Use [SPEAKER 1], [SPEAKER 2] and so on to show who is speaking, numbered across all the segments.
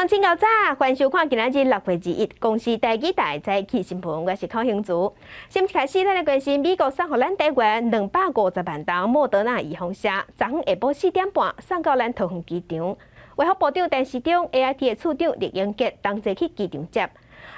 [SPEAKER 1] 眾請夠早，歡迎收看今仔日6月21公視台語台早起新聞，我是寇興竹。先一開始，咱來關心美國送予咱台灣250萬劑莫德納預防射，昨昏下晡4點半送到咱桃園機場。衛福部長陳時中、AIT 的處長酈英傑同齊去機場接。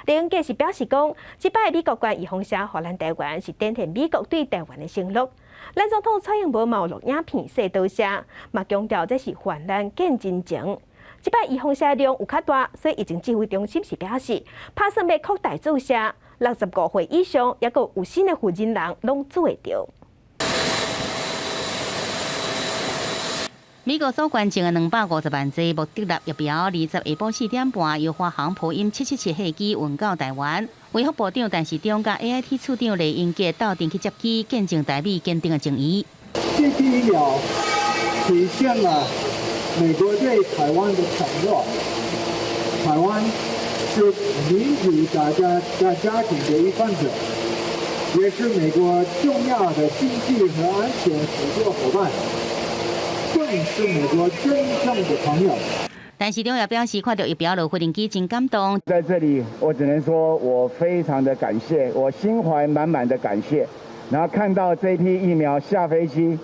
[SPEAKER 1] 酈英傑是表示講，這擺美國捐預防射予咱台灣，是展現美國對台灣的承諾。咱總統蔡英文嘛有錄影片說多謝，嘛強調這是患難見真情。這擺預防射量有較大，所以疫情指揮中心是表示，拍算欲擴大注射，65歲以上，抑閣有新的婦人人攏注會著。
[SPEAKER 2] 美國所捐贈的250萬劑莫德納疫苗，20下晡4點半由華航波音777客機運到台灣。衛福部長陳時中佮 AIT 處長酈英傑鬥陣去接機，見證台美堅定的情誼。
[SPEAKER 3] 這批疫苗體現了美國對台灣的承諾。台灣是民主大家庭的一份子，也是美國重要的經濟和安全合作夥伴，更是美國真正的朋友。
[SPEAKER 2] 陳時中也表示，看著疫苗落飛行機真感動。
[SPEAKER 4] 在這裡，我只能說我非常的感謝，我心懷滿滿的感謝。然後看到這批疫苗下飛機，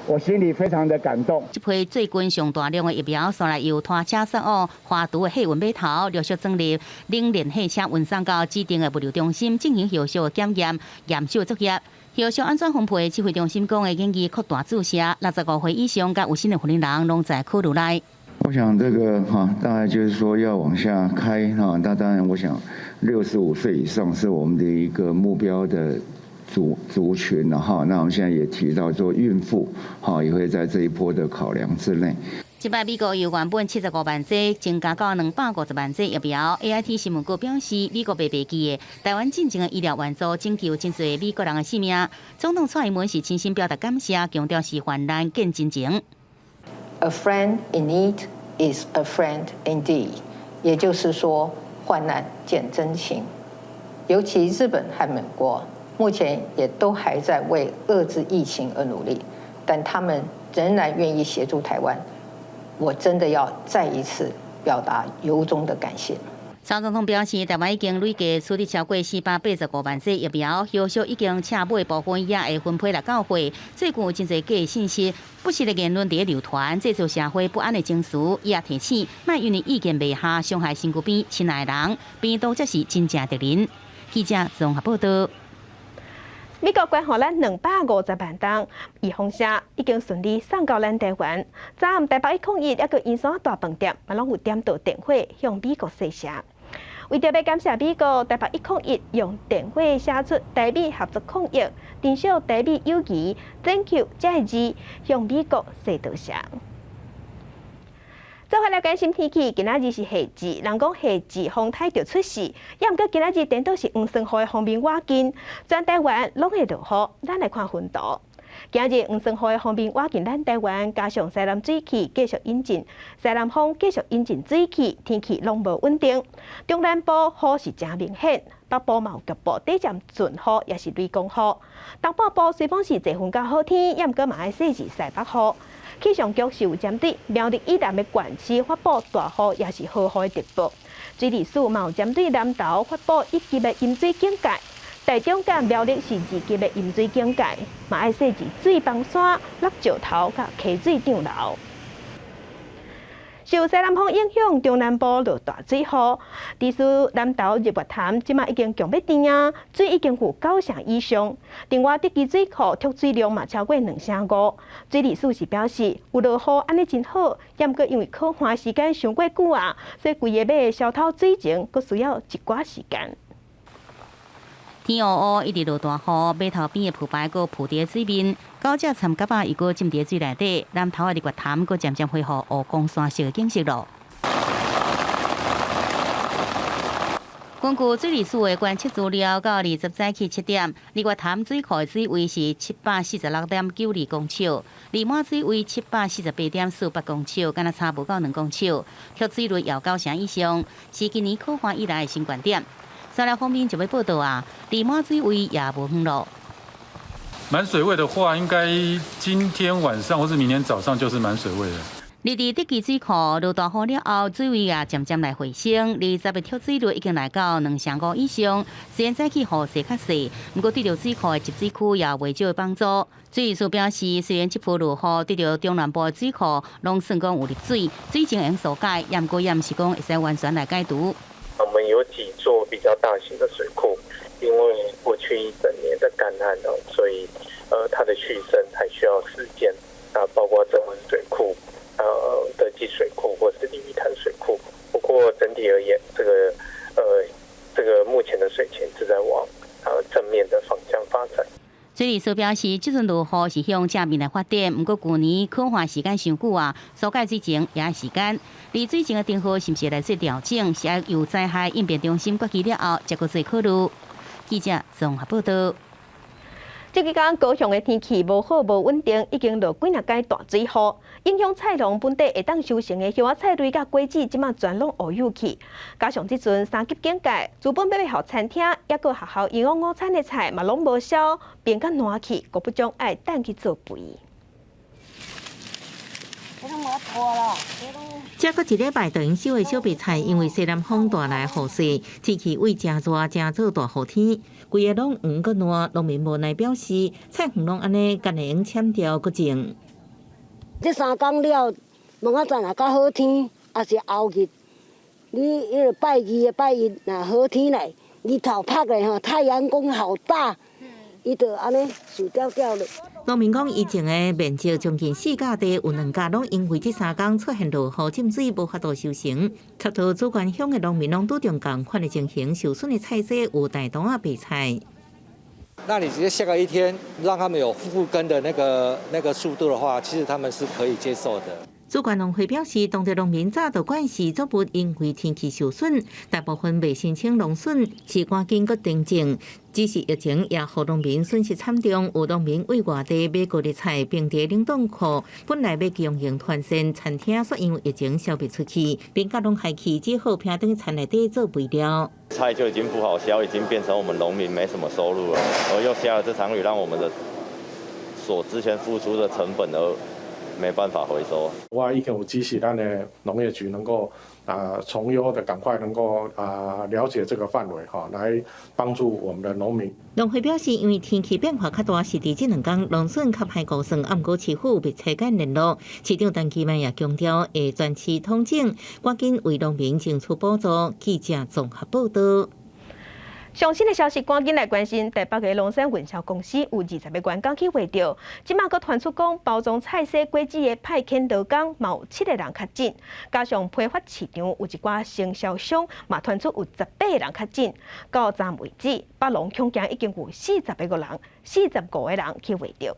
[SPEAKER 4] 我心裡非常的感動。
[SPEAKER 2] 這批最近上大量的疫苗，煞來由拖車送往華都的客運碼頭，陸續裝入冷鏈貨車運送到指定的物流中心進行後續的檢驗、驗收作業。後續按怎分配？指揮中心講會建議擴大注射，65歲以上佮有新的婦人人攏在考慮內。
[SPEAKER 5] 我想這個哈，大概就是說要往下開哈，那當然我想65歲以上是我們的一個目標的族群了哈。那我們現在也提到說孕婦哈也會在這一波的考量之內。
[SPEAKER 2] 這擺美國由原本75萬劑增加到250萬劑疫苗。AIT 新聞局表示，美國袂袂記的台灣進前的醫療援助拯救真濟美國人的性命。總統蔡英文是親身表達感謝，強調是患難見真情。
[SPEAKER 6] A friend in need is a friend indeed，也就是說患難見真情。尤其日本和美國目前也都還在為遏制疫情而努力，但他們仍然願意協助台灣。我真的要再一次表達由衷的感謝。
[SPEAKER 2] 蔡總統表示，台灣已經累計取得超過485萬劑疫苗，後續已經車尾部分也會分批來到貨。最近有真濟假信息、不實的言論佇咧流傳，製造社會不安的情緒。伊也提醒，莫因為意見袂合，傷害身軀邊親愛的人，病毒才是真正敵人。記者綜合報道。
[SPEAKER 1] 美國捐予咱250萬劑預防射，已經順利送到咱台灣。昨暗台北101，抑閣圓山大飯店，嘛攏有點著電火向美國說謝。為著欲感謝美國，台北101用電火寫出台美合作抗疫、珍惜台美友誼、Thank you 這个字，向美國說多謝。做伙來關心天氣，今仔日是夏至，人講夏至風颱就出世，抑毋過今仔日顛倒是黃酸雨的鋒面倚近，全台灣攏會落雨。咱來看雲圖。今日黃酸雨的鋒面倚近咱台灣，加上西南水汽繼續引進，西南風繼續引進水汽，天氣攏無穩定。中南部雨是誠明顯，北部嘛有局部短暫陣雨，抑是雷公雨。東半部雖講是濟雲較好天，抑毋過嘛愛細緻西北雨。氣象局是有針對苗栗以南的縣市發布大雨，抑是豪雨的特報。水利署嘛有針對南投發布一級的淹水警戒，台中佮苗栗是二級的淹水警戒，嘛愛細緻水崩山、落石頭佮溪水漲流。受西南風影響，中南部落大水雨。地處南投日月潭，這馬已經強欲甜啊，水已經有九成以上。另外，竹崎水庫蓄水量嘛超過2成5。水利署是表示，有落雨按呢真好，抑毋過因為可旱時間傷過久啊，所以規个欲消透水情，閣需要一寡時間。
[SPEAKER 2] 天烏烏，一直落大雨，碼頭邊的浮牌閣浮佇水面，狗隻摻蛤仔又閣浸佇水內底，南投的日月潭閣漸漸恢復湖光山色的景色囉。根據水利署的觀測資料，到20早起7點，日月潭水庫的水位是746.92公尺，離滿水位748.48公尺，敢若差無夠2公尺，蓄水率有九成以上，是今年苦旱以來的新高點。沙拉方面就欲報道啊，離滿水位也無遠囉。
[SPEAKER 7] 滿水位的話，應該今天晚上或是明天早上就是滿水位了。
[SPEAKER 2] 而佇德基水庫落大雨了後，水位也漸漸來回升，20日蓄水率已經來到2成5以上。雖然早起雨勢較細，毋過對著水庫的集水區也袂少的幫助。水利署表示，雖然這波落雨對著中南部的水庫攏算講有入水，水情會用疏解，也毋過也毋是講會使完全來解除。
[SPEAKER 7] 我們有幾座比較大型的水庫，因為過去一整年的乾旱哦，所以它的蓄滲還需要時間。啊，包括曾文水庫、德基水庫或是鯉魚潭水庫。不過整體而言，這個目前的水情是在往正面的方向發展。
[SPEAKER 2] 水利署表示，這陣落雨是向正面來發展，毋過舊年可旱時間傷久啊，疏解水情也愛時間。而水情的燈號是毋是來做調整，是愛由災害應變中心決議了後，才閣做考慮。記者綜合報道。
[SPEAKER 1] 這幾工高雄的天氣無好無穩定，已經落幾若工大水雨，影響菜農本底會當收成的葉仔菜類佮果子，這馬全攏烏有去。加上這陣三級警戒，原本欲賣予餐廳，抑閣學校營養午餐的菜嘛攏無銷，變甲爛去，閣不將愛等去做肥。
[SPEAKER 8] 這閣一禮拜就用收的小白菜，因為西南風帶來雨勢，天氣為誠熱，成做大雨天，規个攏黃閣爛。農民無奈表示，菜園攏按呢，敢會用撿掉閣種。
[SPEAKER 9] 這3工了，明仔載若較好天，抑是後日，你彼个拜二、拜一若好天來，日頭曬咧吼，太陽公好大，伊就按呢澍掉掉了。
[SPEAKER 8] 農民講，伊種的面積將近四甲地，有2甲攏因為這3工出現落雨浸水，無法度收成。插佗祖觀鄉的農民攏拄著仝款的情形，受損的菜色有大當仔白菜。
[SPEAKER 10] 那你直接下個一天，讓他們有復耕的那個速度的話，其實他們是可以接受的。
[SPEAKER 8] 祖觀農會表示，當地農民早就慣勢作物因為天氣受損，大部分未申請農損，是趕緊閣停種。只是疫情也予農民損失慘重，有農民為外地買高麗菜，冰佇冷凍庫，本來欲供應團膳餐廳，卻因為疫情銷袂出去，變甲攏害去，只好偏轉田內底做肥料。
[SPEAKER 11] 菜就已經不好銷，已經變成我們農民沒什麼收入了。而又下了這場雨，讓我們的所之前付出的成本都沒辦法回收。
[SPEAKER 12] 我已經有指示咱的農業局能夠從優的趕快能夠了解這個範圍哈，來幫助我們的農民。
[SPEAKER 8] 農會表示，因為天氣變化較大，是佇這2工農損較歹估算，毋過市府密切緊聯絡。市長陳其邁也強調，會全市統整，趕緊為農民爭取補助。記者綜合報道。
[SPEAKER 1] 上新的消息，趕緊來關心台北的龍山運銷公司有20個員工去確診，這馬閣傳出講包裝菜蔬果子的派遣勞工嘛有七個人確診，加上批發市場有一寡承銷商嘛傳出有18個人確診，到昨為止，北龍恐驚已經有45個人去確診。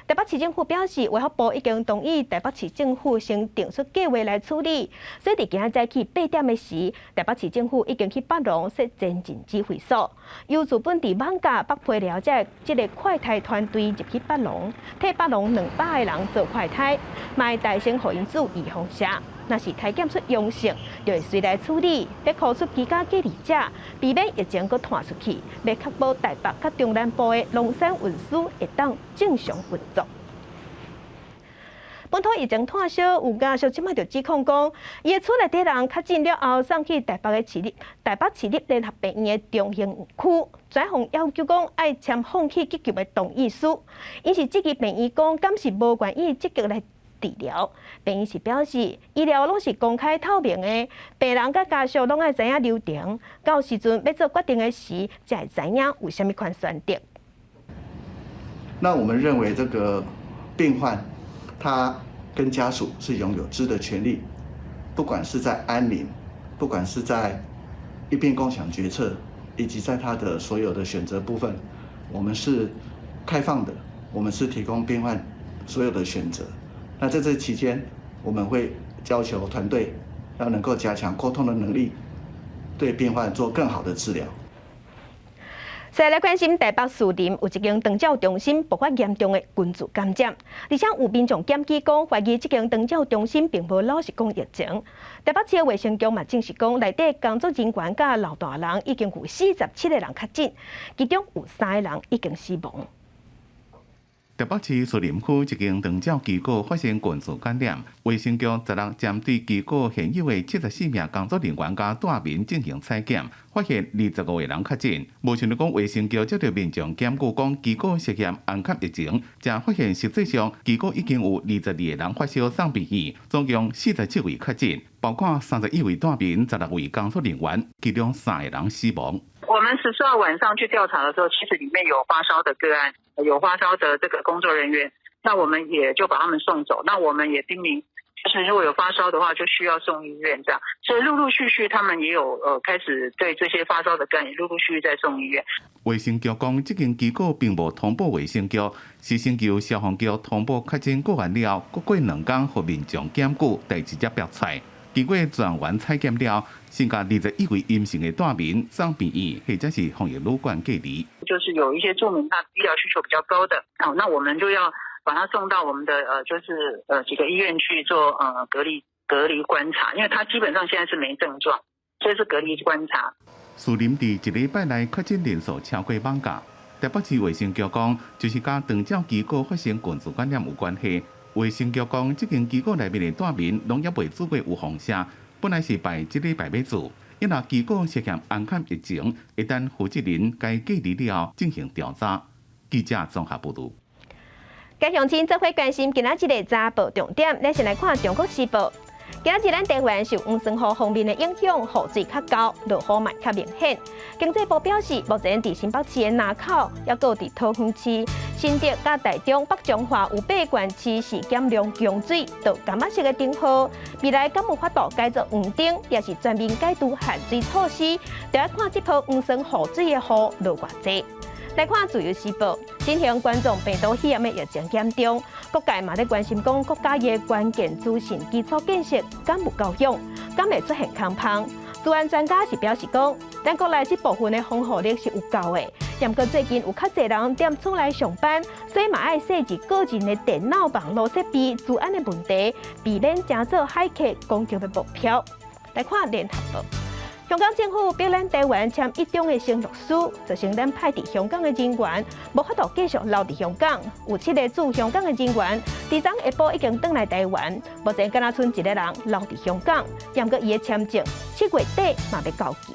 [SPEAKER 1] 台北市政府表示，衛福部已經同意台北市政府先定出計劃來處理，所以佇今仔早起8點的時，台北市政府已經去北龍設前進指揮所，由自本佇艋舺北批寮這個快篩團隊入去北龍，替北龍200個人做快篩，嘛會代先予𪜶注預防射。若是篩檢出陽性，就會隨來處理，欲箍出居家隔離者，避免疫情閣傳出去，欲確保台北佮中南部的龍山運輸會當正常運作。本土疫情湠燒，有家屬這馬就指控講，伊的厝內底人確診了後，送去台北市立聯合病院的中興區，轉予要求講愛簽放棄急救的同意書。𪜶是質疑病院講，敢是無願意積極來治療。病院是表示，醫療攏是公開透明的，病人佮家屬攏愛知影流程，到時陣欲做決定的時，才會知影有啥物款選擇。
[SPEAKER 13] 那我們認為這個病患，他跟家屬是擁有知的權利，不管是在安寧，不管是在醫病共享決策，以及在他的所有的選擇部分，我們是開放的，我們是提供病患所有的選擇。那在這期間，我們會要求團隊要能夠加強溝通的能力，對病患做更好的治療。
[SPEAKER 1] 再來關心台北士林有一間長照中心爆發嚴重的群聚感染，而且有民眾檢舉講，懷疑這間長照中心並無老實講疫情。台北市的衛生局嘛證實講，內底工作人員佮老大人已經有47個人確診，其中有3個人已經死亡。
[SPEAKER 14] 台北市士林區一間長照機構發生群聚感染，衛生局十六針對機構現有的74名工作人員佮住民進行採檢，發現25個人確診。無像你講，衛生局接著民眾檢舉講機構涉嫌掩蓋疫情，才發現實際上機構已經有22個人發燒送病院，總共47位確診，包括31位住民、16位工作人員，其中三個人死亡。
[SPEAKER 15] 我們14號晚上去調查的時候，其實裡面有發燒的個案，有發燒的這個工作人員，那我們也就把他們送走。那我們也叮嚀，就是如果有發燒的話，就需要送醫院這樣。所以陸陸續續，他們也有開始對這些發燒的個案，也陸陸續續在送醫院。
[SPEAKER 14] 衛生局講，這間機構並無通報衛生局，是先由消防局通報確診個案了後，閣過2工予民眾檢舉，才直接爆出來。經過全員採檢了，剩共21位陰性的住民送病院，或者是防疫旅館隔離。
[SPEAKER 15] 就是有一些住民他醫療需求比較高的，好，那我們就要把他送到我們的就是幾個醫院去做隔離觀察，因為他基本上現在是沒症狀，所以是隔離觀察。
[SPEAKER 14] 士林佇一禮拜內確診人數超過萬甲，台北市衛生局講，就是佮長照機構發生群聚感染有關係。衛生局講，這間機構內面的住民攏猶未注過預防射，本來是排這禮拜欲注，因為機構涉嫌掩蓋疫情，會等負責人該隔離了進行調查。記者綜合報導。
[SPEAKER 1] 各鄉親做伙關心今仔日的早報重點，咱先來看《中國時報》。今仔日咱台灣受黃酸雨鋒面的影響，雨水較厚，落雨嘛較明顯。經濟部表示，目前佇新北市的林口，抑閣佇桃園市、新竹佮台中、北彰化有八縣市是減量供水到柑仔色的燈號。未來敢有法度改做黃燈，抑是全面解除限水措施，就愛看這波黃酸雨水的雨落偌濟。來看《自由時報》，新型冠狀病毒肺炎的疫情嚴重，各界嘛咧關心講國家的關鍵資訊基礎建設敢有夠勇，敢會出現空縫？資安專家是表示講，咱國內這部分的防護力是有夠的，毋過最近有較濟人踮厝內上班，所以嘛愛設置個人的電腦網路設備資安的問題，避免成做駭客攻擊的目標。來看聯合報。香港政府逼咱台灣簽一中的承諾書，造成咱派佇香港的人員無法度繼續留佇香港。有七个駐香港的人員，佇昨下晡已經轉來台灣，目前敢若賰一个人留佇香港，毋過伊的簽證7月底嘛欲到期。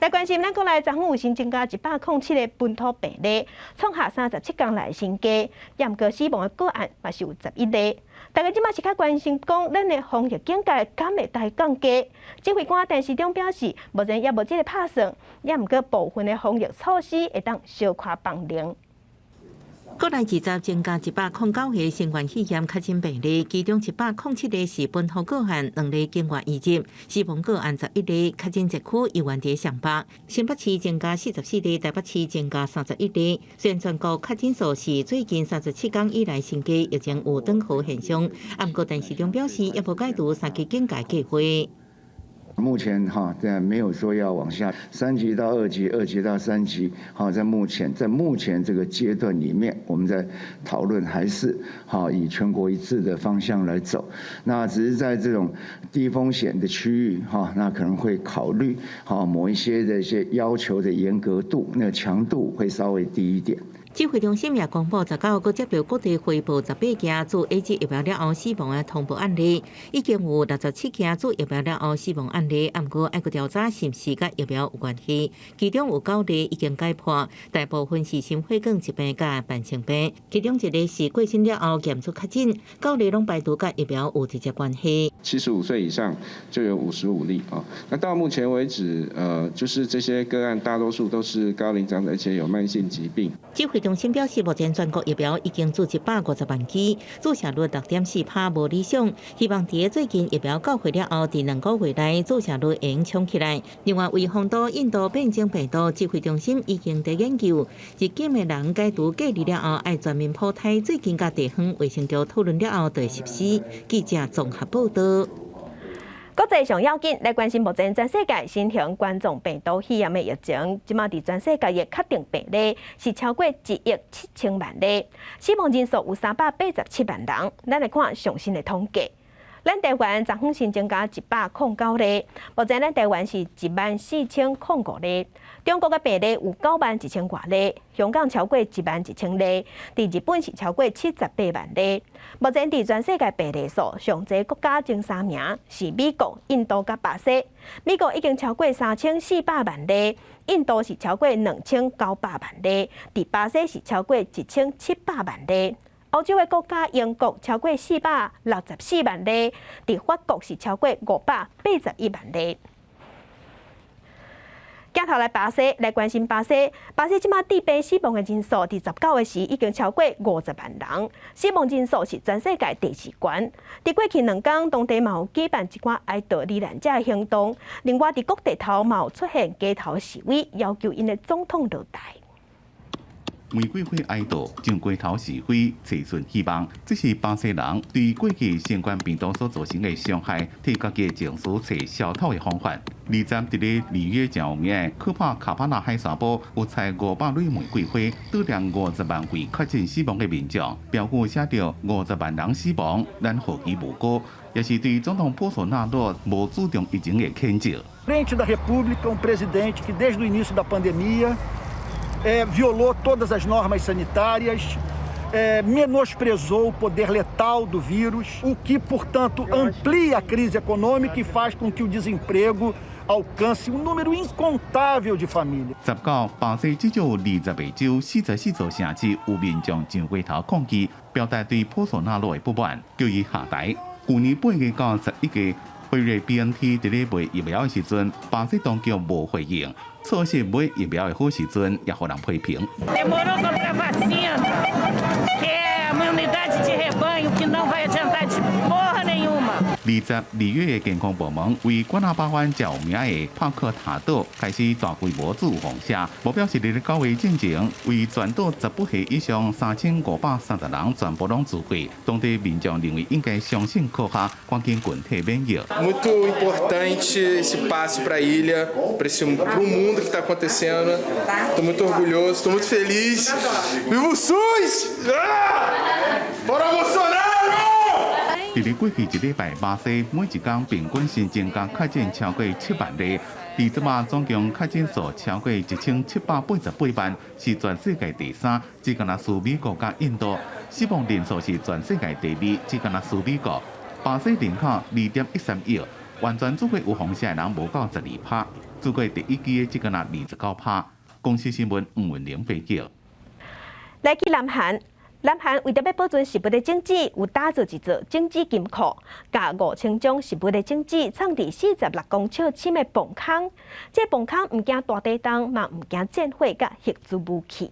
[SPEAKER 1] 來關心咱國內昨昏有新增加107個本土病例，創下37工來新低，毋過死亡的個案嘛是有11例。大家這馬是較關心講，咱的防疫警戒敢會當降低？指揮官陳時中表示，目前猶無這个拍算，毋過部分的防疫措施會當小可放寬。
[SPEAKER 8] 國內20增加109個新冠肺炎確診病例，其中107個是本土個案，兩例境外移入，死亡個案11例，確診疫區猶原佇上北。新北市增加44例，台北市增加31例。雖然全國確診數是最近37工以來新低，疫情有轉好現象。毋過陳時中表示，猶無解除三級警戒計劃。
[SPEAKER 5] 目前哈，在沒有說要往下三級到二級，二級到三級。好，在目前這個階段裡面，我們在討論還是好以全國一致的方向來走。那只是在這種低風險的區域，哈，那可能會考慮好某一些的一些要求的嚴格度，那個強度會稍微低一點。
[SPEAKER 8] 指揮中心也公布，19閣接著各地匯報18件注 AZ 疫苗了後死亡的通報案例，已經有67件注疫苗了後死亡案例，毋過愛閣調查是毋是佮疫苗有關係。其中有九例已經解破，大部分是心血管疾病佮慢性病，其中一例是過身了後檢出確診，九例攏排除佮疫苗有直接關係。
[SPEAKER 16] 75歲以上就有55例啊，那到目前為止，就是這些個案大多數都是高齡長者，而且有慢性疾病。
[SPEAKER 8] 指揮中心表示，目前全國疫苗已經注150萬劑，注射率6.4%無理想，希望佇最近疫苗到貨了後，佇2個月內注射率會用衝起來。另外，為防堵印度變種病毒，指揮中心已經佇研究，入境的人解除隔離了後，愛全面普篩。最近佮地方衛生局討論了後，就會實施。記者綜合報導。
[SPEAKER 1] 國際上要緊來關心目前全世界新型冠狀病毒肺炎的疫情，這馬佇全世界的確定病例是超過1億7千萬例，死亡人數有387萬人。咱來看上新的統計。咱台灣昨昏新增加109例，目前咱台灣是14,005例。中國的病例有91,000外例，香港超過11,000例，佇日本是超過78萬例。目前佇全世界病例數上濟國家前三名是美國、印度佮巴西。美國已經超過3400萬例，印度是超過2900萬例，佇巴西是超過1700萬例。歐洲的國家英國超過464萬例，佇法國是超過581萬例。鏡頭來巴西來關心巴西，巴西這馬致病死亡的人數，佇19個時已經超過50萬人，死亡人數是全世界第二懸。佇過去2工，當地嘛有舉辦一寡哀悼罹難者的行動，另外佇各地頭嘛有出現街頭示威，要求𪜶的總統落台。
[SPEAKER 14] 玫瑰花哀悼，上街頭示威，齊存希望。這是巴西人對過去新冠病毒所造成的傷害，替家己的情緒揣消透的方法。二十佇咧里約誠有名的科帕卡巴納海沙埔，有採500蕊玫瑰花，悼念50萬位確診死亡的民眾，標語寫著五十萬人死亡，咱何其無辜，也是對總統波索納洛無注重疫情的譴責。
[SPEAKER 17] Presidente da República, um presidente que desde o início da pandemia violou todas as normas sanitárias, menosprezou o poder letal do vírus, o que, portanto, amplia a crise econômica e faz com que o desemprego alcance um número incontável de famílias.
[SPEAKER 14] 19，巴西至少20個州、44座城市有民眾上街頭抗議，表達對波索納洛的不滿，叫伊下台。舊年8月到11月，輝瑞 BNT 佇咧賣疫苗的時陣，巴西當局無回應，錯失買疫苗的好時陣，也予人批評。
[SPEAKER 18] Demorou comprar vacina, que é uma imunidade de rebanho que não vai adiantar de porra nenhuma.
[SPEAKER 14] 20里約的健康部門為管那巴灣較有名的帕克塔島開始大規模注放射，目標是佇咧9月進前，為全島18歲以上3530人全部攏注過。當地民眾認為應該相信科學，趕緊群體免疫。
[SPEAKER 19] Muito importante esse passo para a ilha, para o mundo que está acontecendo. Estou muito orgulhoso, estou muito feliz. Viva o SUS! Ah! Bora Bolsonaro!
[SPEAKER 14] 佇咧過去一禮拜，巴西每一工平均新增加確診超過7萬例，佇這馬總共確診數超過1788萬，是全世界第三，只干焦輸美國佮印度。死亡人數是全世界第二，只干焦輸美國。巴西人口2.13億，完全注過有放射的人無夠12趴，注過第一劑的只干焦29趴。公視新聞吳文玲報道。
[SPEAKER 1] 來去南韓。南韓為著欲保存食物的種子，有打造一座種子金庫，共5000種食物的種子藏佇46公尺深的磅空。這個磅空毋驚大地動，嘛毋驚戰火佮核子武器。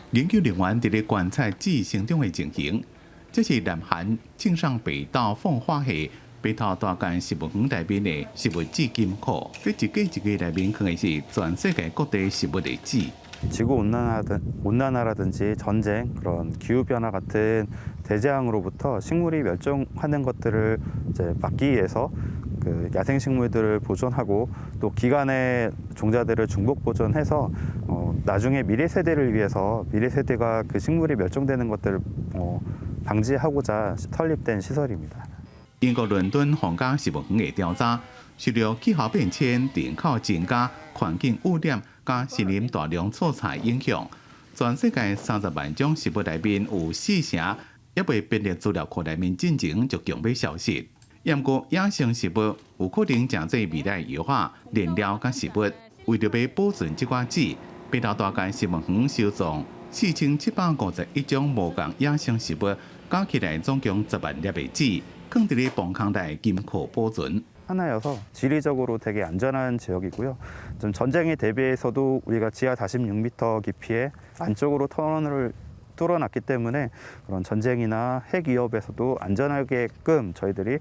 [SPEAKER 14] 研究人員佇咧觀察籽成長的情形，這是南韓慶尚北道奉化縣北頭大間植物園內面的食物籽金庫。這一格一格內面囥的是全世界各地食物的籽。
[SPEAKER 20] 지구 온난화라든지 전쟁, 그런 기후 변화 같은 대재앙으로부터 식물이 멸종하는 것들을 이제 막기 위해서 그 야생 식물들을 보존하고 또 기간의 종자들을 중복 보존해서 나중에 미래 세대를 위해서 미래 세대가 그 식물이 멸종되는 것들을 방지하고자 설립된 시설입니다.
[SPEAKER 14] 英國倫敦皇家植物園的調查，受著氣候變遷、人口增加、環境污染、佮森林大量伐採影響，全世界30萬種植物內面有四成，猶未編列資料庫內面進前就強欲消失。毋過野生植物有可能成做未來藥仔、燃料佮食物。為著欲保存這寡籽，北投大間植物園收藏4751種無仝野生植物，加起來總共10萬粒的籽，囥佇咧磅空內金庫保存。
[SPEAKER 20] 하나여서 지리적으로 되게 안전한 지역이고요. 좀 전쟁에 대비해서도 우리가 지하 46m 깊이에 안쪽으로 터널을 뚫어놨기 때문에 그런 전쟁이나 핵 위협에서도 안전하게끔 저희들이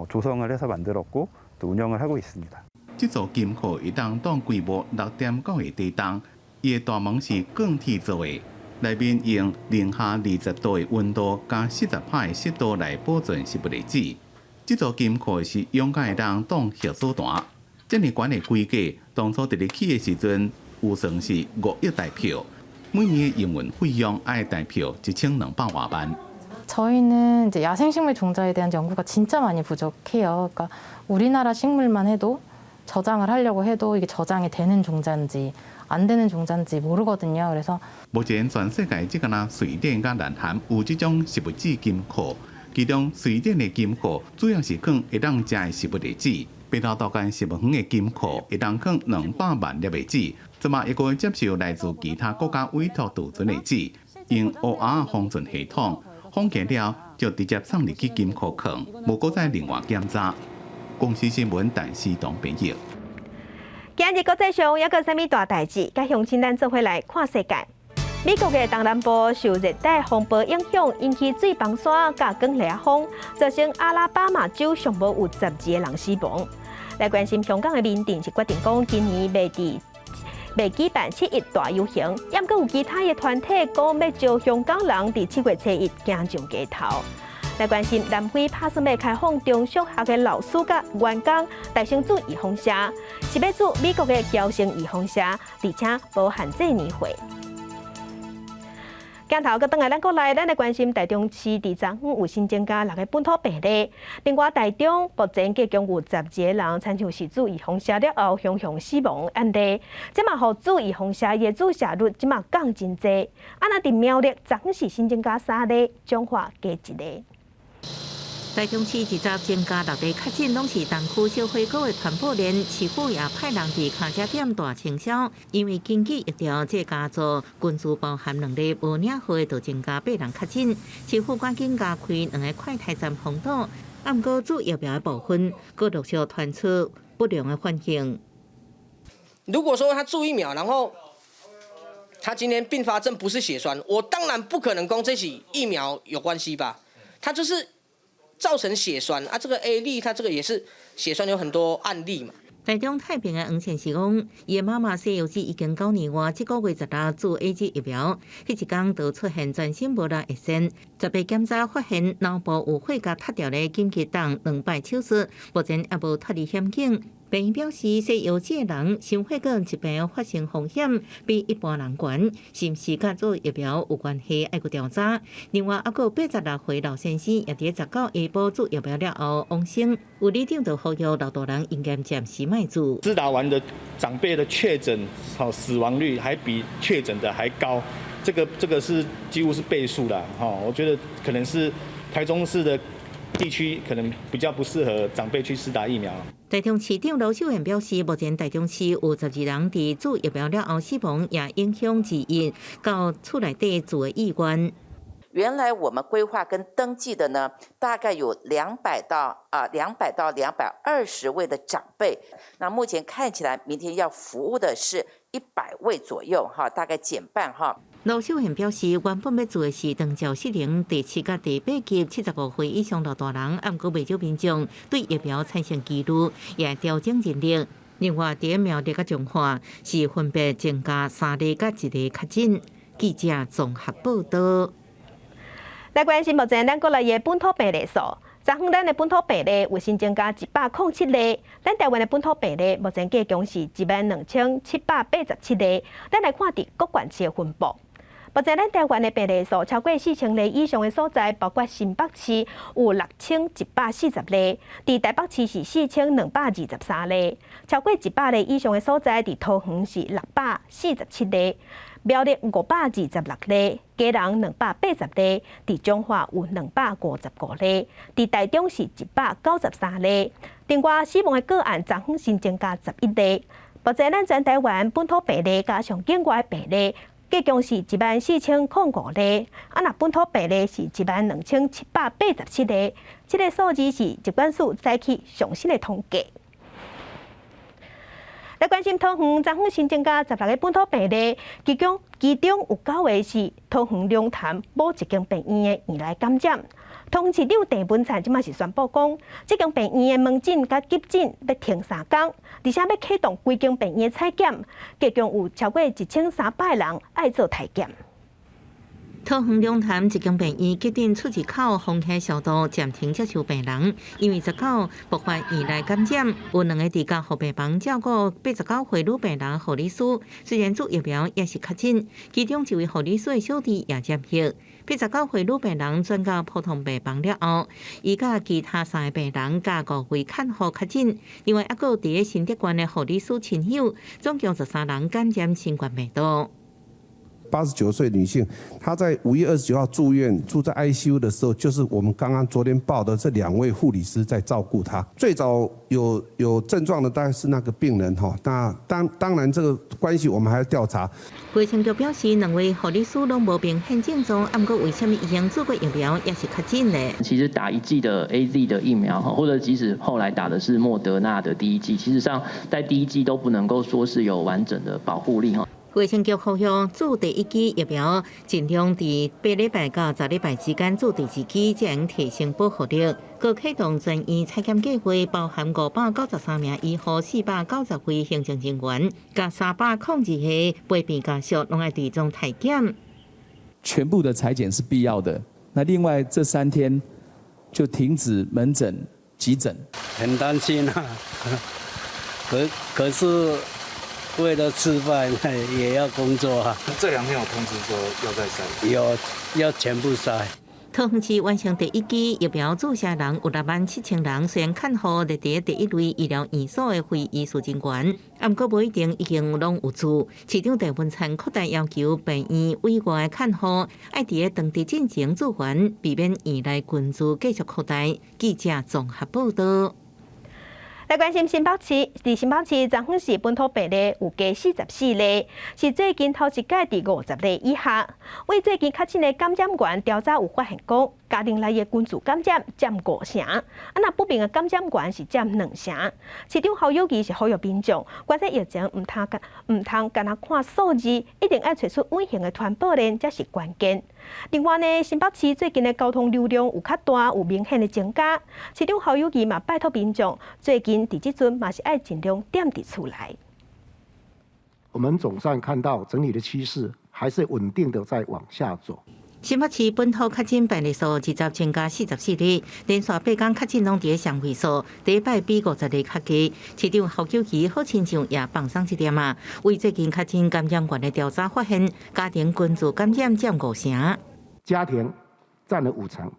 [SPEAKER 20] 조성을 해서 만들었고 또 운영을 하고 있습니다.
[SPEAKER 14] 這座金庫會當擋規模6.9個地動，伊的大門是鋼鐵做的，內面用零下20度的溫度佮40趴的濕度來保存食物的籽。這座金庫是勇敢會當擋核子彈，這爾懸的規格，當初佇咧起的時陣，預算是5億台票，每年的營運費用愛台票1200外萬。
[SPEAKER 21] 저희는 이제 야생식물 종자에 대한 연구가 진짜 많이 부족해요. 그러니까 우리나라 식물만 해도 저장을 하려고 해도 이게 저장이 되는 종자인지 안 되는 종자인지 모르거든요. 그래서
[SPEAKER 14] 目前全世界只敢若瑞典佮南韓有這種植物籽金庫，其中瑞典的金庫主要是囥會當食的植物的籽，北投杜關植物園的金庫會當囥200萬粒的籽，這馬會閣接受來自其他國家委託儲存的籽，用烏鴉封存系統封起了，就直接送入去金庫囥，無閣再另外檢查。公視新聞陳思彤編譯。
[SPEAKER 1] 今日國際上猶閣有啥物大代誌？佮鄉親咱做伙來看世界。美國的東南部受熱帶風暴影響，引起水崩山佮捲螺風，造成阿拉巴馬州上無有12個人死亡。來關心香港的民陣是決定講，今年袂舉辦七一大遊行，猶閣有其他的團體講欲招香港人佇7月初1行上街頭。來關心南非拍算欲開放中小學的老師佮員工，代先注預防射，是欲注美國的嬌生預防射，而且無限制年歲。鏡頭閣轉來咱國內，咱來關心台中市佇昨昏有新增加六个本土病例。另外，台中目前計共有12個人，親像是注預防射了後雄雄死亡案例。這嘛予注預防射的注射率這嘛降真濟。啊，若佇苗栗，昨昏是新增加三例，彰化加一個。
[SPEAKER 8] 台中市二十增加六例確診，攏是東區小火鍋的傳播鏈。市府也派人佇跤車店大清消，因為根據疫調，這家族群聚包含兩例無領號的，就增加八人確診。市府趕緊加開兩個快篩站封堵，啊，毋過注疫苗的部分，閣陸續傳出不良的反應。
[SPEAKER 22] 如果說他注疫苗，然後他今天併發症不是血栓，我當然不可能講這是疫苗有關係吧？他就是。造成血栓啊，這個 A 例，它這個也是血栓，有很多案例嘛。
[SPEAKER 8] 台中太平的黃先生講，伊的媽媽西藥劑已經9年外，這個月16注 A Z 疫苗，彼一工就出現全身無力會痠，18檢查發現腦部有血膠塞著咧，緊急動兩擺手術，目前猶無脫離險境。病院表示，西藥劑的人心血管疾病發生風險比一般人懸，是毋是佮注疫苗有關係？愛閣調查。另外，猶閣有86歲老先生也佇19下晡注疫苗了後往生。有里長就呼籲老大人應該暫時莫注。
[SPEAKER 23] 施打完的長輩的確診、死亡率還比確診的還高，這個是幾乎是倍數啦。哈，我覺得可能是台中市的地區可能比較不適合長輩去施打疫苗。
[SPEAKER 8] 台中市長盧秀燕表示，目前台中市有12人佇注疫苗了後死亡，也影響之一到厝內底住的意願。
[SPEAKER 24] 原來我們規劃跟登記的呢，大概有200到220位的長輩。那目前看起來，明天要服務的是100位左右，哈，大概減半哈。
[SPEAKER 8] 盧秀燕表示，原本欲做的是長照失能第七佮第八級75歲以上老大人，毋過袂少民眾對疫苗產生疑慮，也調整人力。另外，佇苗栗佮彰化是分別增加三例佮一例確診。記者綜合報道。
[SPEAKER 1] 來關心目前咱國內的本土病例數，昨昏咱的本土病例有新增加107例，咱台灣的本土病例目前計共是12,787例。咱來看佇各縣市的分布。目前咱台灣的病例數超過4000例以上的所在，包括新北市有6140例，佇台北市是4223例。超過100例以上的所在，佇桃園是647例，苗栗526例，基隆280例，佇彰化有255例，佇台中是193例。另外，死亡的個案昨昏新增加11例。目前咱全台灣本土病例加上境外病例，計共是14,005例，啊，若本土病例是12,787例，這個數字是疾管署早起上新的統計。來關心桃園，昨昏新增加16個本土病例，其中有9個是桃園龍潭某一間病院的院內感染。桃園市長鄭文燦這馬是宣布講，這間病院的門診佮急診欲停3工，而且欲啟動規間病院的採檢，計共有超過1300人愛做篩檢。
[SPEAKER 8] 桃園龍潭一間病院急診出入口封起消毒，暫停接受病人，因為19爆發院內感染，有兩個佇加護病房照顧89歲女病人護理師，雖然注疫苗也是確診，其中一位護理師的小弟也染疫。89歲女病人轉到普通病房了後，伊佮其他三個病人佮五位看護確診，另外猶閣有佇新竹縣的護理師親友，總共13人感染新冠病毒。
[SPEAKER 3] 89歲女性，她在5月29號住院，住在 ICU 的時候，就是我們剛剛昨天報的這兩位護理師在照顧她。最早有症狀的大概是那個病人哈，那當然這個關係我們還要調查。
[SPEAKER 8] 衛生局表示，兩位護理師攏無明顯症狀，毋過為啥物已經注過疫苗也是確診呢？
[SPEAKER 4] 其實打一劑的 AZ 的疫苗，或者即使後來打的是莫德納的第一劑，其實上在第一劑都不能夠說是有完整的保護力哈。
[SPEAKER 8] 衛生局呼籲注第一劑疫苗，盡量佇8禮拜到10禮拜之間注第二劑，才能提升保護力。閣啟動全院採檢計劃，包含593名醫護、490位行政人員，佮302個陪病家屬，攏愛追蹤採檢。
[SPEAKER 6] 全部的採檢是必要的。那另外這3天就停止門診、急診。
[SPEAKER 7] 很擔心啊，可是。為了吃飯也要工作啊！
[SPEAKER 25] 這兩天有通知說要再篩，
[SPEAKER 7] 有要全部篩。
[SPEAKER 8] 桃園市完成第一劑疫苗注射人有6萬7千人，雖然看護列佇第一類醫療院所的非醫事人員，毋過無一定已經攏有注。市長鄭文燦擴大要求病院委外的看護，愛佇當地進前注完，避免院內群聚繼續擴大。記者綜合報道。
[SPEAKER 1] 來關心新北市，佇新北市昨昏時本土病例有加44例，是最近頭一擺佇50例以下。為最近確診的感染源調查有發現講，家庭內的群聚感染佔5成，啊若不明的感染源是佔2成。市長侯友宜是呼籲民眾，觀察疫情毋通干焦看數字，一定愛揣出隱形的傳播鏈，才是關鍵。另外呢，新北市最近的交通流量有較大，有明顯的增加。市長侯友宜嘛拜託民眾，最近佇這陣嘛是愛盡量踮佇厝內。
[SPEAKER 26] 我們總算看到整體的趨勢還是穩定的在往下走。
[SPEAKER 8] 新北市本土確診病例數20增加44例，連續八工確診攏佇雙位數，第一擺比50例較低。市長侯友宜好親像也放鬆一點啊。為最近確診感染源的調查發現，家庭群聚感染佔5成，
[SPEAKER 26] 家庭佔了5成，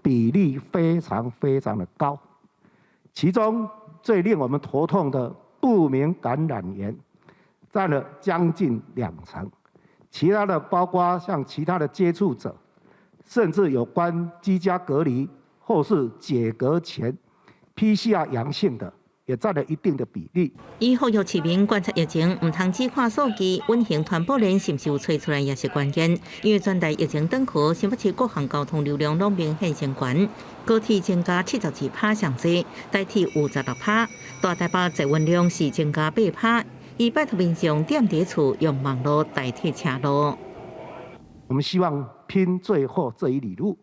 [SPEAKER 26] 比例非常非常的高。其中最令我們頭痛的不明感染源，佔了將近2成。其他的包括像其他的接觸者，甚至有關居家隔離或是解隔前 PCR 陽性的，也佔了一定的比例。
[SPEAKER 8] 伊呼籲市民觀察疫情，毋通只看數據，隱形傳播鏈是毋是有揣出來也是關鍵。因為全台疫情轉好，新北市各項交通流量攏明顯升懸，高鐵增加72%上濟，台鐵有16%，大台北載運量是增加8%。伊拜託民眾踮佇厝用網路代替車路。
[SPEAKER 26] 我們希望拼最後這一里路，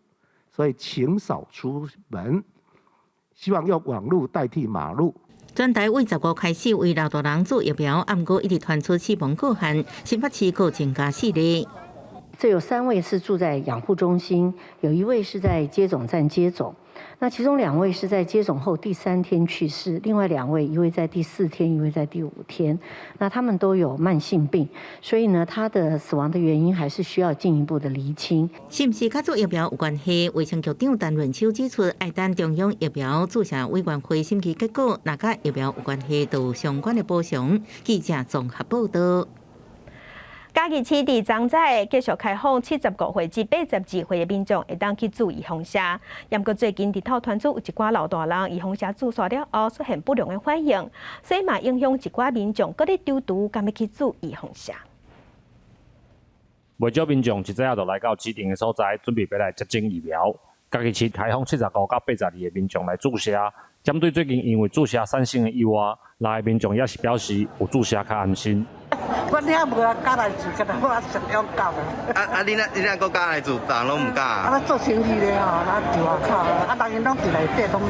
[SPEAKER 26] 所以請少出門，希望用網路代替馬路。
[SPEAKER 8] 全台為15開始為老大人注疫苗，毋過一直傳出死亡個案，新北市閣增加四例。
[SPEAKER 27] 這有三位是住在養護中心，有一位是在接種站接種。那其中兩位是在接種後第三天去世，另外兩位一位在第四天，一位在第五天。那他們都有慢性病，所以呢，他的死亡的原因還是需要進一步的釐清。
[SPEAKER 8] 是毋是佮注疫苗有關係？衛生局長陳潤秋指出，愛等中央疫苗注射委員會審議結果，若佮疫苗有關係，就有相關的補償。記者綜合報道。
[SPEAKER 1] 嘉義市佇昨早繼續開放75歲至82歲的民眾會當去注預防射。毋過最近佇透傳出有一寡老大人預防射注射了後出現不良的反應，所以嘛影響一寡民眾閣咧躊躇敢欲去注預防射。
[SPEAKER 28] 袂少民眾一早就來到指定的所在，準備欲來接種疫苗。嘉義市開放75到82的民眾來注射。針對最近因為注射產生的意外，六个民眾也是表示有注射較安心。
[SPEAKER 29] 我了無人敢來注，敢若我實勇敢的。
[SPEAKER 30] 啊啊！你若你若閣敢來注，別人攏毋敢。
[SPEAKER 29] 啊，咱做生意的吼，咱佇外口，啊，人𪜶攏佇內底攏無。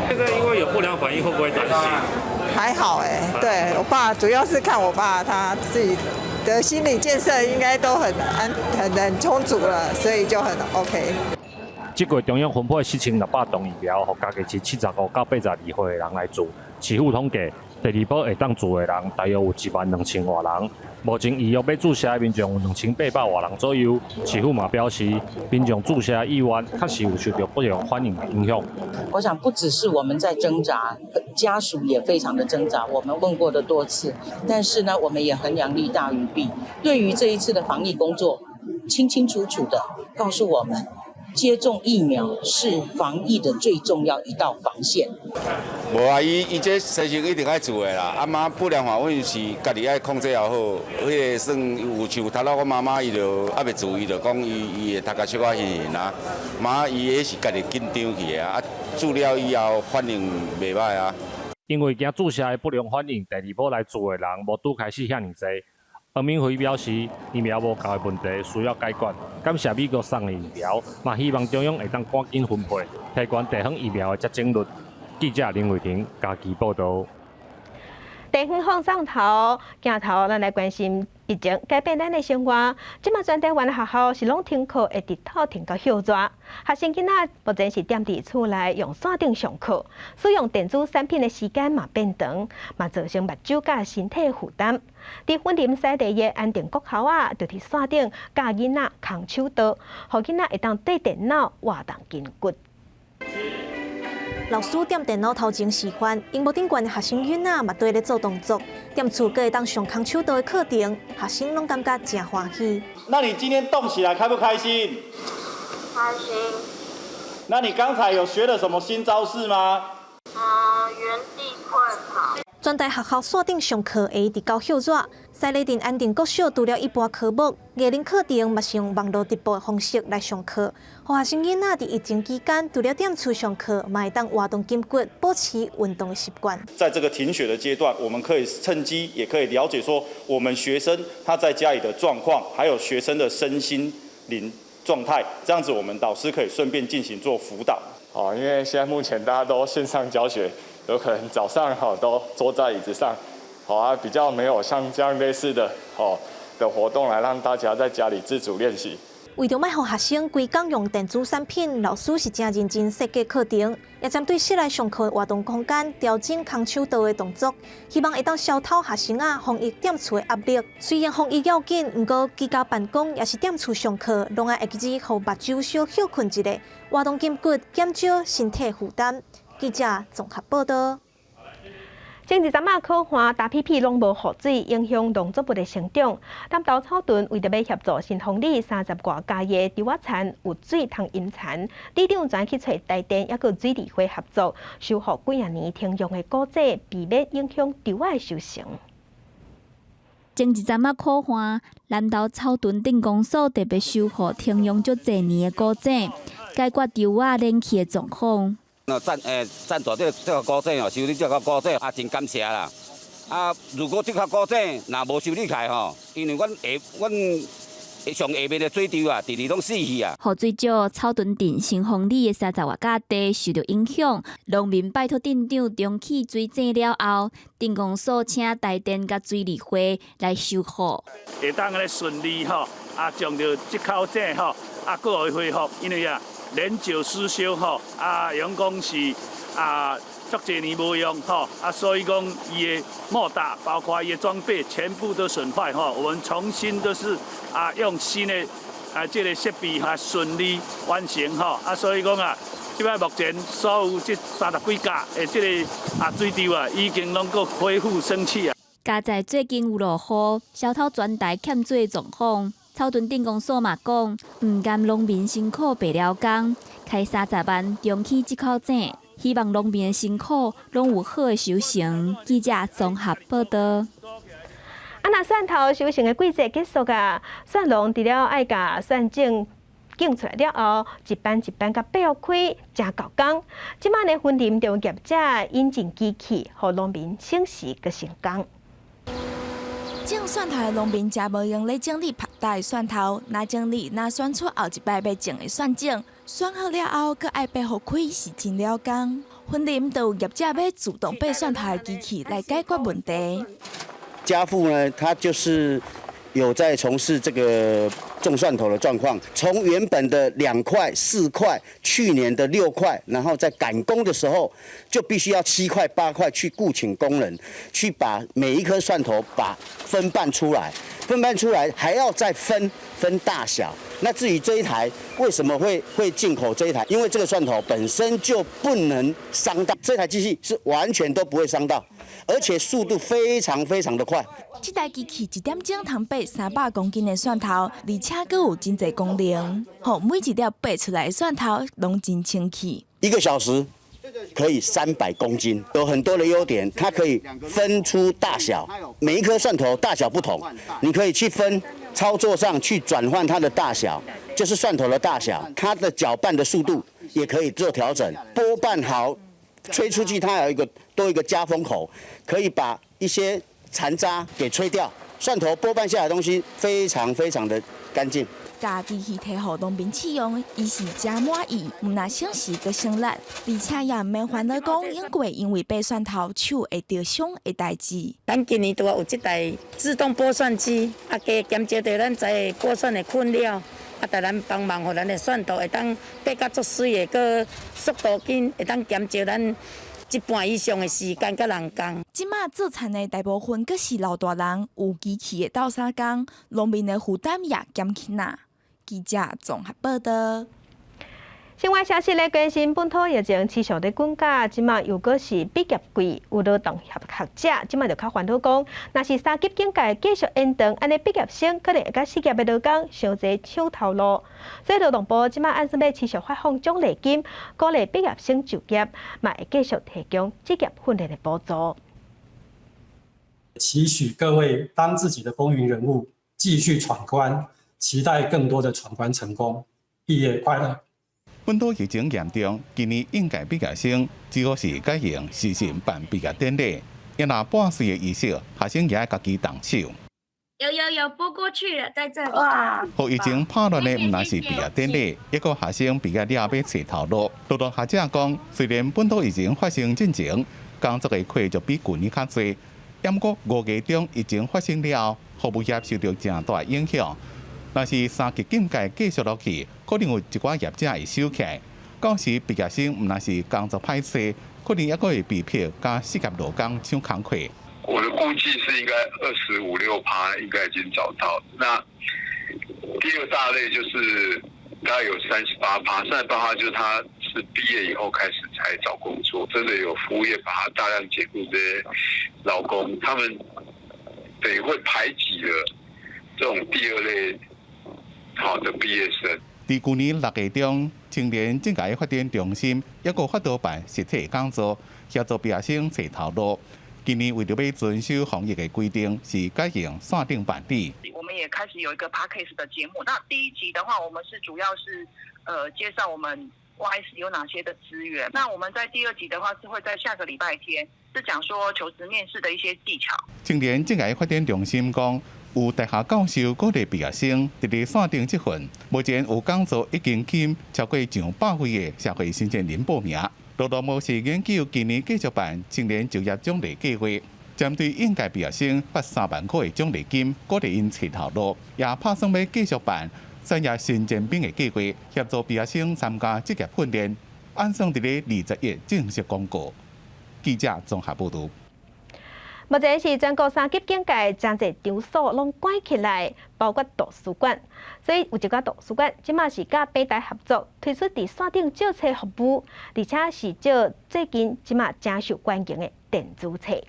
[SPEAKER 28] 這個因為有不良反應，會不會擔心？
[SPEAKER 31] 怕。
[SPEAKER 2] 還好哎，對我爸主要是看我爸他自己的心理建設應該都很安很很充足了，所以就很 OK。
[SPEAKER 28] 這個月中央分配4600棟疫苗，予嘉義市75到82歲的人來注。市府統計，第二波會當注的人大約有1萬2千外人。目前預約欲注射的民眾有2800外人左右。市府嘛表示，民眾注射意願確實有受著不良反應的影響。
[SPEAKER 5] 我想不只是我們在掙扎，家屬也非常的掙扎。我們問過的多次，但是呢，我們也衡量利大於弊。對於這一次的防疫工作，清清楚楚的告訴我們，接種疫苗是防疫的最重要一道防線。
[SPEAKER 9] 無啊，伊伊這西生一定愛做的啦。啊嘛，不良反應是家己愛控制好，彼個算有像頭仔我媽媽，伊就猶未注，伊就講伊伊會頭殼小可暈暈啊。嘛，伊彼是家己緊張去的啊。啊，注了以後反應袂䆀啊。
[SPEAKER 28] 因為驚注射的不良反應，第二波來注的人無拄開始遐爾濟。黃敏惠表示，疫苗無夠的問題需要解決，感謝美國送的疫苗，嘛希望中央會當趕緊分配，提懸地方疫苗的接種率。記者林慧婷嘉義報導。
[SPEAKER 1] 地方放上頭鏡頭，咱來關心疫情改變咱的生活。這馬全台灣的學校是攏停課，會直透停到歇熱。學生囡仔目前是踮佇厝內用線頂上課，使用電子產品的時間嘛變長，嘛造成目睭佮身體負擔。佇雲林西麗的安定國校啊，就佇線頂教囡仔空手道，予囡仔會當對電腦活動筋骨。
[SPEAKER 10] 老師踮電腦頭前示範，螢幕頂懸的學生囡仔嘛綴咧做動作，踮厝閣會當上空手道的課程，學生攏感覺誠歡喜。
[SPEAKER 11] 那你今天動起來開不開心？
[SPEAKER 12] 開心。
[SPEAKER 11] 那你剛才有學了什麼新招式嗎？
[SPEAKER 12] 原地快跑。
[SPEAKER 10] 全台學校線頂上課會直到歇熱，西麗鎮安定國小除了一般科目，藝能課程嘛是用網路直播的方式來上課，予學生囡仔佇疫情期間，除了踮厝上課，嘛會當活動筋骨，保持運動的習慣。
[SPEAKER 11] 在這個停學的階段，我們可以趁機，也可以了解說，我們學生他在家裡的狀況，還有學生的身心靈狀態，這樣子我們導師可以順便進行做輔導。
[SPEAKER 19] 哦，因為現在目前大家都線上教學，有可能早上哈都坐在椅子上，好啊，比較沒有像這樣類似的哦的活動來讓大家在家裡自主練習。
[SPEAKER 10] 為著莫予學生規工用電子產品，老師是誠認真設計課程，也針對室內上課的活動空間調整空手道的動作，希望會當消除學生仔防疫踮厝的壓力。雖然防疫要緊，毋過居家辦公抑是踮厝上課，攏愛會記予目睭小歇睏一下，活動筋骨，減少身體負擔。記者綜合報道。
[SPEAKER 1] 前一陣仔苦旱，焦皮皮攏無雨水，影響農作物的成長。南投草屯為著欲協助新豐里30外家的稻仔田有水通淹田，里長專去揣台電抑閣水利會合作，修復幾若年停用的古井，避免影響稻仔的收成。
[SPEAKER 13] 前一陣仔苦旱，南投草屯鎮公所特別修復停用足濟年的古井，解決稻仔冷氣的狀況。
[SPEAKER 15] 那贊誒贊助這個古井哦，修理這個古井啊，真感謝啦！啊，如果這個古井若無修理起來吼，因為阮下阮上下面的水池啊，直直攏死去啊。
[SPEAKER 13] 雨水少，草屯鎮新豐里的30外甲地受著影響，農民拜託鎮長重啟水井了後，鎮公所請台電佮水利會來修復。
[SPEAKER 16] 會當按呢順利吼，啊，將著這口井吼，啊，閣予伊恢復，因為啊。年久失修吼，啊，用講是啊，足濟年無用吼，啊，所以講伊的莫打，包括伊的裝備，全部都損壞吼。我們重新都是啊，用新的啊，這個設備哈，順利完成吼。啊，所以講啊，這擺目前所有這30幾甲的這個啊水池啊，已經攏閣恢復生氣啊。
[SPEAKER 13] 加在最近有落雨，消透全台欠水的狀況。草屯鎮公所嘛講，毋甘農民辛苦白了工，開30萬重啟這口井，希望農民的辛苦攏有好的收成。記者綜合報導。
[SPEAKER 1] 啊，若蒜頭收成的季節結束啊，蒜農除了愛共蒜種揀出來了後，一班一班共掰開，誠厚工。這擺呢，雲林就業者引進機器，予農民省時閣省工。
[SPEAKER 17] 種蒜頭的農民誠無閒咧整理曝焦的蒜頭，若整理若選出後一擺欲種的蒜種，選好了後，閣愛掰予開，是真了工。雲林就有業者買自動掰蒜頭的機器來解決問題。
[SPEAKER 3] 家父呢，他就是有在從事這個種蒜頭的狀況，從原本的2塊、4塊，去年的6塊，然後在趕工的時候就必須要7塊、8塊去僱請工人，去把每一顆蒜頭把分瓣出來，分瓣出來還要再分分大小。那至於這一台為什麼會進口這一台？因為這個蒜頭本身就不能傷到，這台機器是完全都不會傷到，而且速度非常非常的快。
[SPEAKER 17] 這台機器一點鐘通掰300公斤的蒜頭，而且閣有真濟功能，予每一粒掰出來的蒜頭攏真清氣。
[SPEAKER 3] 一個小時可以300公斤，有很多的優點，它可以分出大小，每一顆蒜頭大小不同，你可以去分操作上去轉換它的大小，就是蒜頭的大小，它的攪拌的速度也可以做調整。剝拌好，吹出去，它有一個多一個加風口，可以把一些殘渣給吹掉。蒜頭剝拌下來的東西非常非常的乾淨。
[SPEAKER 17] 共機器提予農民試用，伊是誠滿意，毋但省時閣省力，而且也毋免煩惱講用過因為掰蒜頭手會著傷的代誌。
[SPEAKER 4] 咱今年拄仔有這台自動剝蒜機，啊，加減少著咱在剝蒜的困擾，啊，共咱幫忙，予咱的蒜頭會當掰甲足媠的，閣速度緊，會當減少咱一半以上的時間佮人工。
[SPEAKER 17] 這馬做田的大部分閣是老大人，有機器的鬥相共，農民的負擔也減輕啦。記者綜合報道。
[SPEAKER 1] 新聞消息來關心本土疫情持續咧滾價，這馬又閣是畢業季，有勞動學學者這馬就較煩惱講，若是三級警戒繼續延長，按呢畢業生可能會共失業的勞工傷濟搶頭路。所以勞動部這馬按算欲持續發放獎勵金，鼓勵畢業生就業，嘛會繼續提供職業訓練的補助。
[SPEAKER 6] 期許各位當自己的風雲人物，繼續闖關，期待更多的闖關成功，畢業快樂。
[SPEAKER 14] 本土疫情嚴重，今年應屆畢業生只好是改用視訊辦畢業典禮。一若半歲的儀式，學生也愛家己動手。
[SPEAKER 12] 有有有，撥過去了，在這裡。
[SPEAKER 14] 哇！予疫情拍亂的毋但是畢業典禮，抑閣學生畢業了欲揣頭路。勞動學者講，雖然本土疫情發生進前，工作的缺就比舊年較濟，毋過5月中疫情發生了後，服務業受著誠大影響。若是三級警戒繼續落去，可能有一寡業者會收起來。到時畢業生毋但是工作歹揣，可能猶閣會被迫佮失業勞工搶工課。
[SPEAKER 18] 我的估計是應該25、6%應該已經找到。那第二大類就是大概有三十八趴，38%就是他是畢業以後開始才找工作，真的有服務業把他大量解僱這些勞工，他們等於會排擠了這種第二類好的畢業生。
[SPEAKER 14] 佇舊年6月中，青年職涯發展中心猶閣發號辦實體講座，協助畢業生揣頭路。今年為著欲遵守防疫的規定，是改用線頂辦理。
[SPEAKER 20] 我們也開始有一個 podcast 的節目。那第一集的話，我們是主要是介紹我們 YS 有哪些的資源。那我們在第二集的話，是會在下個禮拜天，是講說求職面試的一些技巧。
[SPEAKER 14] 青年職涯發展中心講，有大學教授鼓勵畢業生佇咧線頂集訓，目前有講座已經吸超過上百位的社會新鮮人報名。勞動部是研究今年繼續辦青年就業獎勵計劃，針對應屆畢業生發3萬塊的獎勵金，鼓勵𪜶揣頭路，也拍算欲繼續辦產業新尖兵的計劃，協助畢業生參加職業訓練，按算佇咧21正式公告。記者綜合報導。
[SPEAKER 1] 目前是全國三級警戒，誠濟場所攏關起來，包括圖書館。所以有一寡圖書館，這馬是佮平台合作，推出佇線頂借冊服務，而且是借最近這馬誠受歡迎的電子冊。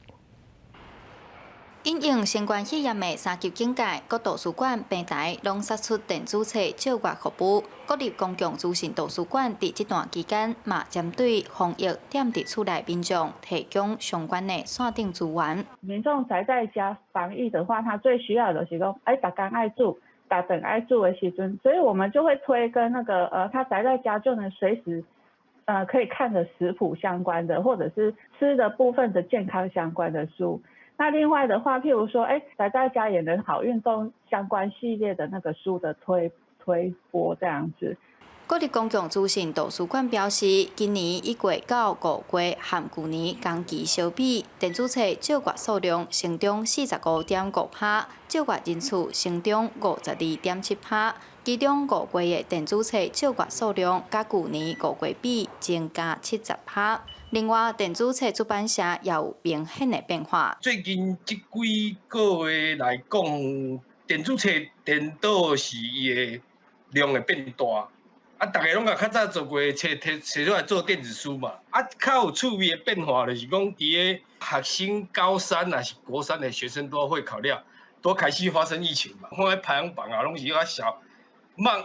[SPEAKER 21] 因應新冠肺炎的三級警戒，各圖書館、平台攏釋出電子冊借閱服務。國立公共資訊圖書館佇這段期間，嘛針對防疫踮佇厝內民眾提供相關的線頂資源。
[SPEAKER 22] 民眾宅在家防疫的話，他最需要的是講，欸，逐工愛煮，逐頓愛煮的時陣，所以我們就會推跟那個，他宅在家就能隨時，可以看的食譜相關的，或者是吃的部分的健康相關的書。那另外的話，譬如說，欸，宅在家也能好運動相關系列的那個書的推播這樣子。
[SPEAKER 21] 國立公共資訊圖書館表示，今年已過到5月和舊年同期相比，電子冊借閱數量成長45.5%，借閱人次成長52.7%。其中5月的電子冊借閱數量，佮舊年5月比增加70%。另外，電子冊出版社也有明顯的變化。
[SPEAKER 2] 最近這幾個月來講，電子冊顛倒是伊的量會變大。啊，逐家攏共較早做過的冊提提出來做電子書嘛。啊，較有趣味的變化就是講，佇个學生高三抑是國三的學生都會考了，都開始發生疫情嘛。看彼排行榜啊，攏是較小漫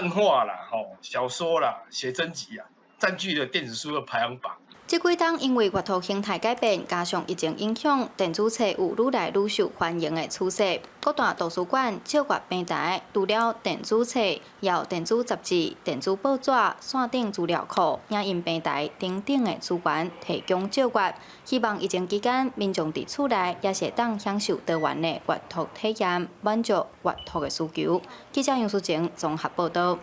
[SPEAKER 2] 畫啦、吼小說啦、寫真集啊，佔據了電子書的排行榜。
[SPEAKER 21] 這幾冬因為閱讀形態改變，加上疫情影響，電子冊有愈來愈受歡迎的趨勢。各大圖書館、借閱平台，除了電子冊，也有電子雜誌、電子報紙、線頂資料庫、影音平台等等的資源提供借閱。希望疫情期間，民眾佇厝內也是會當享受多元的閱讀體驗，滿足閱讀的需求。記者楊淑靜綜合報導。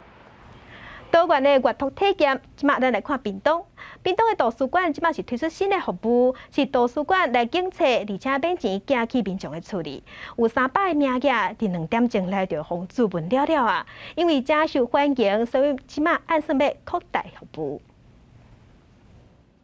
[SPEAKER 1] 多元的閱讀體驗，這馬咱來看屏東。屏東的圖書館這馬是推出新的服務，是圖書館來揀冊，而且免錢寄去民眾的厝裡。有300個名額，佇2點鐘內就予注文了了啊！因為誠受歡迎，所以這馬按算欲擴大服務。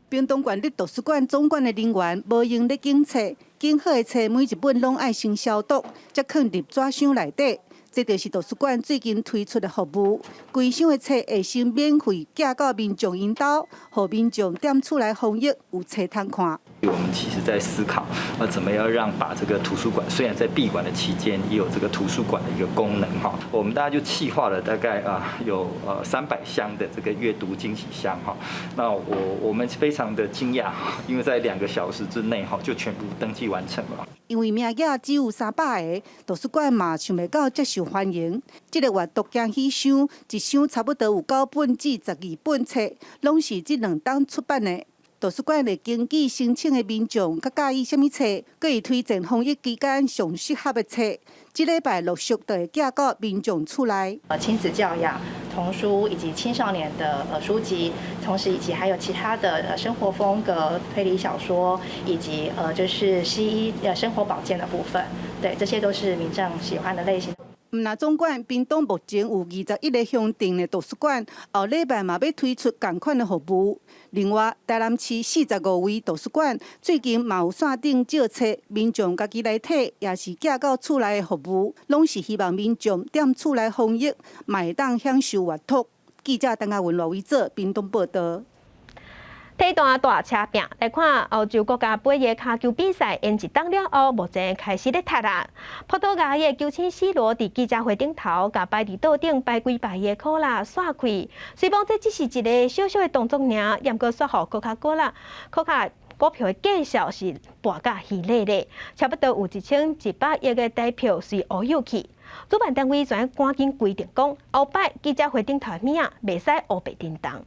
[SPEAKER 7] 屏東縣立圖書館總館的人員無閒咧揀冊，揀好的冊每一本攏愛先消毒，才囥入紙箱內底。這就是圖書館最近推出的服務，規箱的冊會先免費寄到民眾𪜶兜，予民眾踮厝內防疫有冊通看。
[SPEAKER 8] 我們其實在思考，怎麼樣讓把這個圖書館雖然在閉館的期間，也有這個圖書館的一個功能哈。我們大家就企劃了大概啊有300箱的這個閱讀驚喜箱哈。那我們非常的驚訝，因為在2個小時之內哈就全部登記完成了。
[SPEAKER 7] 因為名額只有300個，圖書館嘛想袂到這受歡迎。這個閱讀驚喜箱一箱差不多有9本至12本冊，攏是這2冬出版的。圖書館會根據申請的民眾較佮意啥物冊，閣會推薦防疫期間上適合的冊。這禮拜陸續就會寄到民眾厝內。
[SPEAKER 23] 親子教養、童書以及青少年的書籍，同時以及還有其他的生活風格、推理小說，以及就是西醫生活保健的部分，對，這些都是民眾喜歡的類型。
[SPEAKER 7] 毋但總館屏東目前有21個鄉鎮的圖書館，後禮拜嘛欲推出仝款的服務。另外，台南市45位圖書館最近嘛有線頂借冊，民眾家己來提，抑是寄到厝內的服務，攏是希望民眾踮厝內防疫，嘛會當享受閱讀。記者陳亞文、羅維哲屏東報導。
[SPEAKER 1] 體壇大車拼來看，歐洲國家盃的跤球比賽，延一冬了後，目前開始咧踢啦。葡萄牙的球星 C 羅佇記者會頂頭，共擺佇桌頂排幾排的可樂煞開。雖講這只是一个小小的動作爾，毋過煞予可卡可樂可卡股票的價數是跋甲稀咧咧，差不多有1100億的台票隨烏有去。主辦單位全趕緊規定講，後擺記者會頂頭的物仔袂使烏白叮當。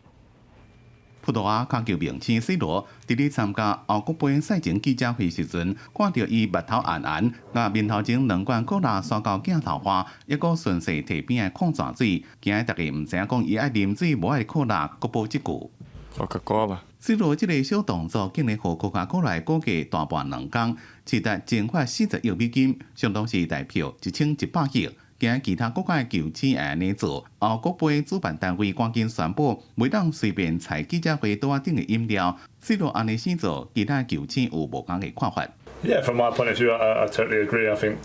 [SPEAKER 14] 葡萄牙跤球明星 C 羅佇咧參加歐國盃賽前記者會時陣，看著伊目頭紅紅，共面頭前兩罐可樂刷到鏡頭花，抑閣順勢提邊的礦泉水，驚逐家毋知影講伊愛啉水，無愛可樂，閣補一句。
[SPEAKER 19] Coca-Cola。
[SPEAKER 14] C 羅這个小動作，竟然予可卡可樂股價大跋兩工，市值蒸發40億美金，相當是台票1100億。驚其他國家的球星會按呢做，歐國盃主辦單位趕緊宣布，袂當隨便裁記者會桌仔頂的飲料。C 羅按呢死做，其他球星有無仝的看法。
[SPEAKER 28] Yeah, from my point of view, I totally agree. I think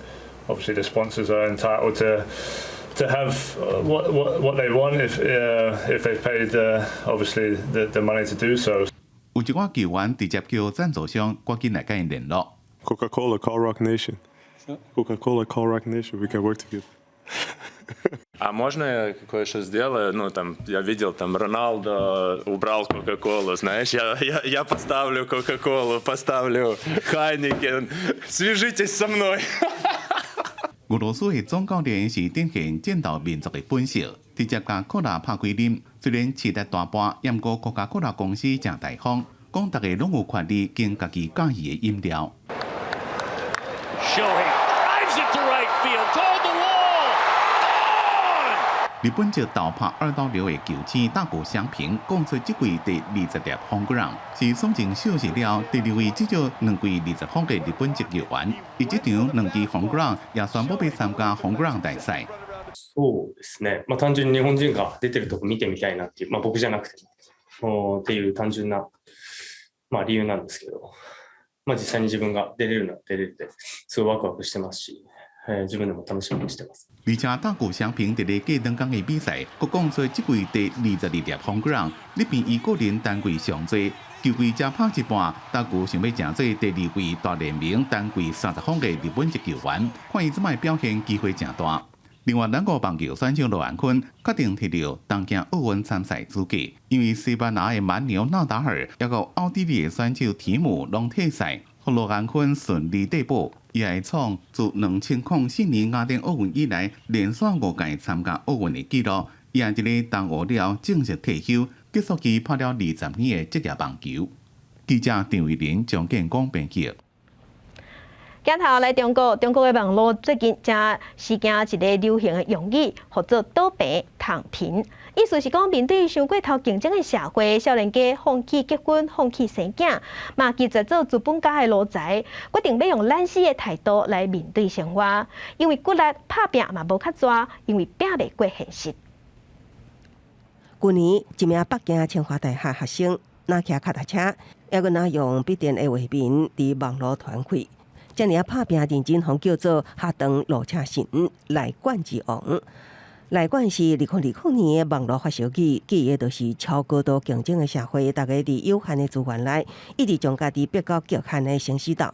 [SPEAKER 28] obviously the sponsors are entitled to have what they want if they've paid obviously the money to do so.
[SPEAKER 14] 有一寡球員直接叫贊助商趕緊來共𪜶聯絡。
[SPEAKER 19] Coca-Cola, call Roc Nation. Coca-Cola, call Roc Nation. We can work together.
[SPEAKER 28] А можно я кое-что сделаю? Ну, там, я видел, там, Роналдо убрал Кока-Колу, знаешь, я поставлю Кока-Колу, поставлю Хайнекен, свяжитесь со мной.
[SPEAKER 14] 俄羅斯的總教練是展現戰鬥民族的本色，直接共可樂拍開啉。雖然市值大跋，毋過可卡可樂公司誠大方，講逐家攏有權利揀家己佮意的飲料。
[SPEAKER 24] Shohei drives it to right field, toward the wall. Gone!
[SPEAKER 14] 日本籍投拍二刀流的球星大谷翔平，講出這季第二十粒ホームラン，是松井秀喜了第二位至少兩季二十轟的日本籍球員。伊這場兩支ホームラン也宣布欲參加ホームラン大賽。
[SPEAKER 5] そうですね。まあ単純に日本人が出てるとこ見てみたいなっていう、まあ僕じゃなくてもっていう単純なまあ理由なんですけど、まあ実際に自分が出れるなら出れるですごいワクワクしてますし、自分でも楽しみにしてます。
[SPEAKER 14] 而且大谷翔平佇咧過兩工的比賽，閣講出這季第二十二粒ホームラン，呢邊伊個人單季上濟，球季才拍一半，大谷想欲成做第二位大聯盟單季三十轟的日本籍球員，看伊這擺表現機會誠大。另外，咱國棒球選手羅安坤確定摕著東京奧運參賽資格，因為西班牙的蠻牛納達爾，抑閣奧地利的選手提姆攏退賽，予羅安坤順利遞補。伊會創自2004年雅典奧運以來連續五屆參加奧運的紀錄。伊也佇咧東奧了正式退休，結束伊拍了20年的職業棒球。記者張慧玲、張建光編輯。
[SPEAKER 1] 鏡頭來中國，中國的網路最近正時行一个流行的用語，號做倒平躺平。意思是講，面對傷過頭競爭的社會，少年家放棄結婚、放棄生囝，嘛拒絕做資本家的奴才，決定欲用懶死的態度來面對生活。因為骨力拍拚嘛無較濟，因為拚袂過現實。
[SPEAKER 9] 舊年，一名北京清華大學學生，若騎跤踏車，抑閣若用筆電的畫面佇網路傳開。遮爾仔拍拚認真，予叫做下場落車神內捲之王。內捲是2020年的網路發燒語，指的就是超高度競爭的社會，大家佇有限的資源內，一直將家己逼到極限的生死鬥。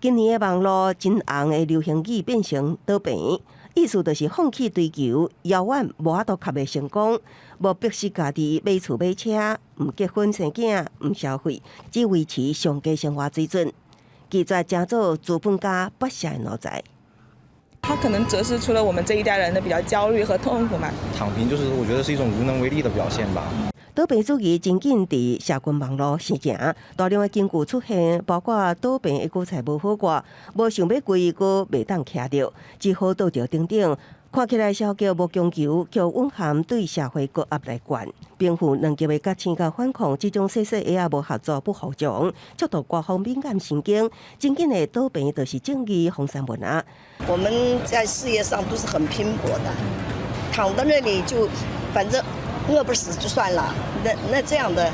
[SPEAKER 9] 今年的網路真紅的流行語變成倒平，意思就是放棄追求遙遠無法度及的成功，無逼使家己買厝買車，毋結婚生囝，毋消費，只維持上低生活水準。拒絕成做資本家剝削的奴才。
[SPEAKER 10] 他可能折射出了我們這一代人的比較焦慮和痛苦嘛。
[SPEAKER 11] 躺平就是我覺得是一種無能為力的表現吧。
[SPEAKER 9] 倒平主義真緊佇社群網路盛行，大量的金句出現，包括倒平的韭菜無好割，無想欲跪，閣袂當徛著，只好倒著等等。看起來消極無強求，卻蘊含對社會高壓來灌。貧富兩極的覺醒佮反抗，這種細細仔無合作不服從，觸動官方敏感神經。真緊的倒平就是正義風散文啊！
[SPEAKER 24] 我們在事業上都是很拼搏的，躺在那裡就反正餓不死就算了。那這樣的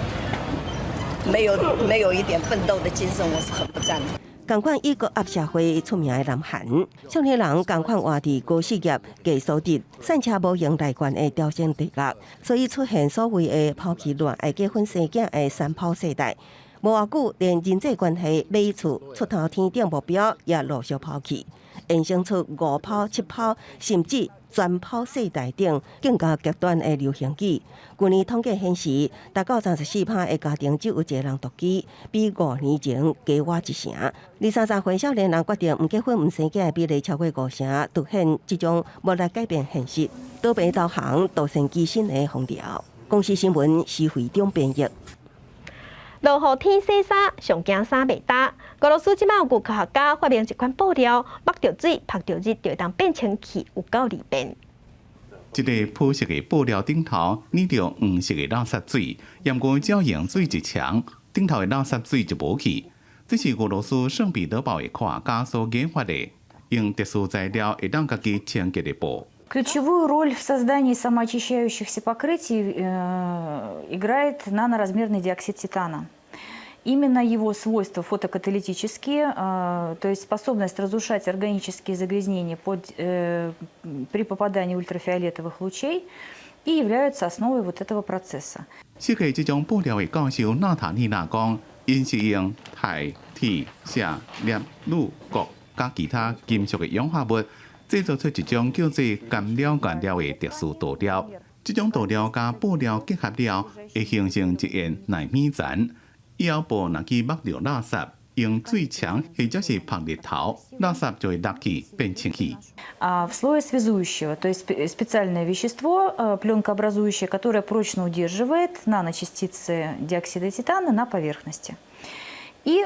[SPEAKER 24] 沒有一點奮鬥的精神，我是很不贊同。
[SPEAKER 9] 仝款以高壓社會出名的南韓，少年人仝款活佇高失業、低所得、賽車模型來源的雕像地獄，所以出現所謂的拋棄戀愛、結婚生囝的三拋世代。無偌久，連人際關係、買厝、出頭天等目標也陸續拋棄，衍生出五拋、七拋，甚至全拋世代等更加極端的流行語。舊年統計顯示，達到34%的家庭只有一个人獨居，比5年前加倚一成。23歲少年人決定毋結婚、毋生囝的比例超過五成，凸顯這種無力改變現實、倒平投降、獨善其身的風潮。公視新聞施惠中編譯。
[SPEAKER 1] 落雨天洗衫，上驚衫袂焦。俄羅斯這擺有科學家發明一款布料，目著水、曝著熱就會當變清氣，有夠利便。
[SPEAKER 14] 這个鋪色的布料頂頭粘著黃色的垃圾水，毋過只要用水一沖，頂頭的垃圾水就無去。這是俄羅斯聖彼得堡的科學家所研發的，用特殊材料會當家己清潔的布。
[SPEAKER 25] Ключевую роль в создании самоочищающихся покрытий играет наноразмерный диоксид титана. Именно его свойства фотокаталитические, то есть способность разрушать органические загрязнения при попадании ультрафиолетовых лучей, и являются основой вот этого процесса.
[SPEAKER 14] 設計這種布料的教授娜塔莉娜講，𪜶是用鈦、鐵、錫、鎳、鋁、鉻佮其他金屬的氧化物，製造出一種叫做干料原料的特殊塗料。這種塗料佮布料結合了，會形成一層納米層。以後布若去目著垃圾，用水沖或者是曝日頭，垃圾就會落去變清氣。
[SPEAKER 25] А в слое связующего, то есть специальное вещество, пленкообразующее, которое прочно удерживает наночастицы диоксида титана на поверхности. И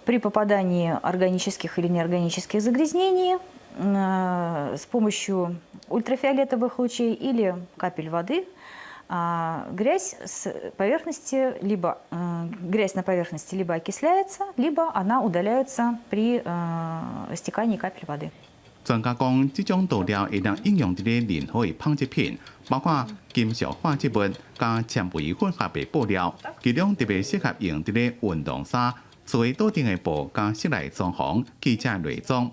[SPEAKER 25] при попадании органических или неорганических загрязнений С помощью ультрафиолетовых лучей или капель воды грязь с поверхности либо грязь на поверхности либо окисляется, либо она удаляется при стекании капель воды.
[SPEAKER 14] 專家講，這種塗料會當應用佇咧任何的紡織品，包括金屬化織物佮纖維混合的布料，其中特別適合用佇咧運動衫、座椅桌頂的布佮室內裝潢、汽車內裝。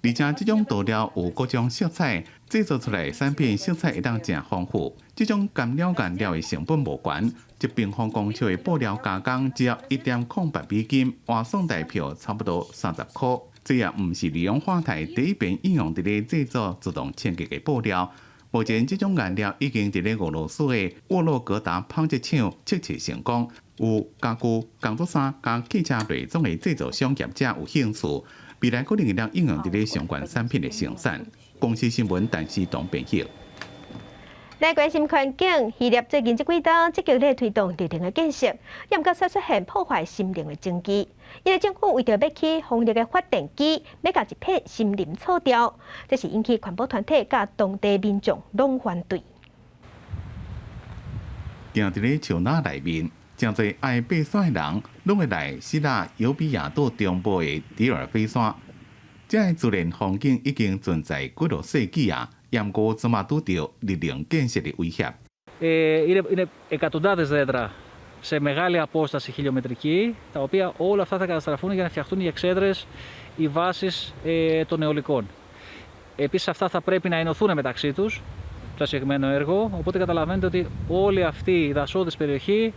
[SPEAKER 14] 而且這種塗料有各種色彩，製作出來的產品色彩會當誠豐富。這種乾料顏料的成本無懸，一平方公尺的布料加工只要1.08美金，換算台票差不多30箍。這也毋是二氧化鈦第一遍應用佇咧製作自動清潔的布料。目前這種顏料已經佇咧俄羅斯的沃洛格達紡織廠測試成功，有家具、工作衫佮汽車內裝的製造商業者有興趣，未來可能會當應用佇咧相關產品的生產。公視新聞陳思東編譯。
[SPEAKER 1] 來關心環境，希臘最近這幾冬積極咧推動綠能的建設，也毋過煞出現破壞森林的爭議。𪜶的政府為著欲起風力的發電機，欲共一片森林鋤掉，這是引起環保團體佮當地民眾攏反對。
[SPEAKER 14] 行佇咧樹林內面，誠濟愛爬山的人，攏會來希臘尤比亞島中部的迪爾菲山。這个自然風景已經存在幾落世紀啊，毋過這馬拄著綠能建設的威脅。
[SPEAKER 3] Είναι εκατοντάδες δέντρα σε μεγάλη απόσταση χιλιομετρική, τα οποία όλα αυτά θα καταστραφούν για να φτιαχτούν οι εξέδρες, οι βάσεις των αιωλικών. Επίσης αυτά θα πρέπει να ενωθούν μεταξύ τους, το συγκεκριμένο έργο, οπότε καταλαβαίνετε ότι όλη αυτή η δασώδης περιοχή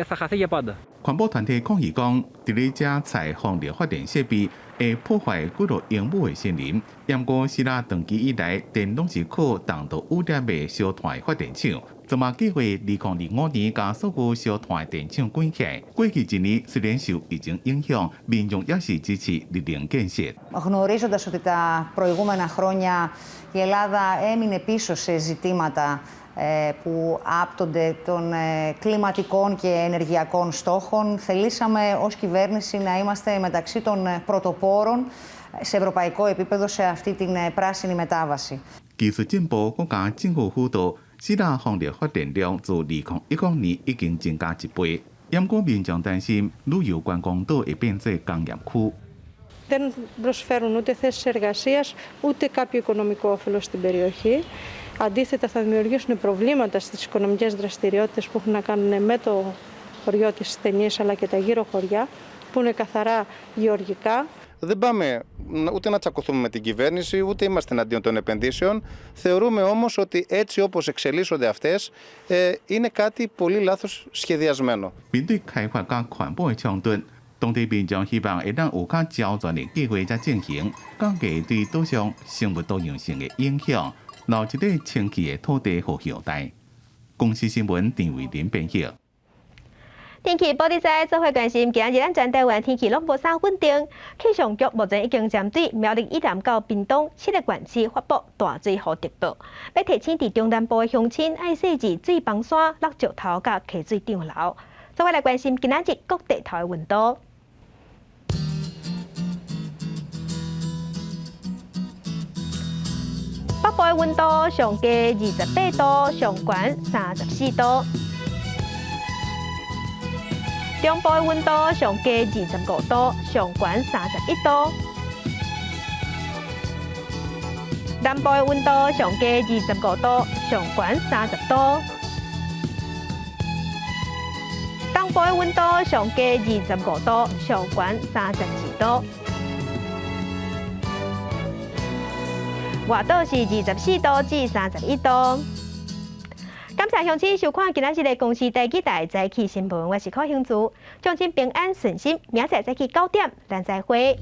[SPEAKER 3] θα χαθεί για πάντα.
[SPEAKER 14] 環保團體抗議講，佇咧遮採風力發電設備會破壞幾落英畝的森林。毋過希臘長期以來，電攏是靠重度污染的燒炭發電廠。這馬計劃2025年共所有燒炭電廠關起來。過去一年雖然受疫情影響，民眾也是支持綠能建設。
[SPEAKER 4] Γνωρίζοντας ότι τα προηγούμενα χρόνια η Ελλάδα έμεινε πίσω σε ζητήματα που άπτονται των κλιματικών και ενεργειακών στόχων, θελήσαμε ως κυβέρνηση να είμαστε μεταξύ των πρωτοπόρων σε ευρωπαϊκό επίπεδο σε αυτή την πράσινη μετάβαση.
[SPEAKER 14] 技術進步，閣加政府輔導，希臘風力發電量自2010年已經增加一倍。毋過民眾擔心旅遊觀光島會變做工業區。
[SPEAKER 28] Δεν προσφέρουν ούτε θέσεις εργασίας, ούτε κάποιο οικονομικό όφελος στην περιοχή. Αντίθετα, θα δημιουργήσουν προβλήματα στις οικονομικές δραστηριότητες που έχουν να κάνουν με το χωριό της Στενής αλλά και τα γύρω χωριά, που είναι καθαρά γεωργικά.
[SPEAKER 19] Δεν πάμε ούτε να τσακωθούμε με την κυβέρνηση, ούτε είμαστε εναντίον των επενδύσεων. Θεωρούμε όμως ότι έτσι όπως εξελίσσονται αυτές, είναι κάτι πολύ λάθος σχεδιασμένο.
[SPEAKER 14] 面對開發佮環保的衝突，當地民眾希望會當有較周全的計劃才進行，降低對島上生物多樣性的影響，留一塊清氣的土地予後代。公視新聞陳慧琳編譯。
[SPEAKER 1] 天氣報你知，做伙關心，今日咱全台灣天氣攏無啥穩定。氣象局目前已經針對苗栗以南到屏東七個縣市發布大水雨特報，欲提醒佇中南部的鄉親愛細緻水崩山、落石頭佮溪水漲流。做伙來關心今仔日各地頭的溫度。北部的溫度上低28度，上懸34度。中部的溫度上低25度，上懸31度。南部的溫度上低25度，上懸30度。東部的溫度上低25度，上懸32度。外島是24度至31度。感謝鄉親收看今仔日的公視台語台早起新聞，我是柯興珠，祝親平安順心，明仔載早起9點，咱再會。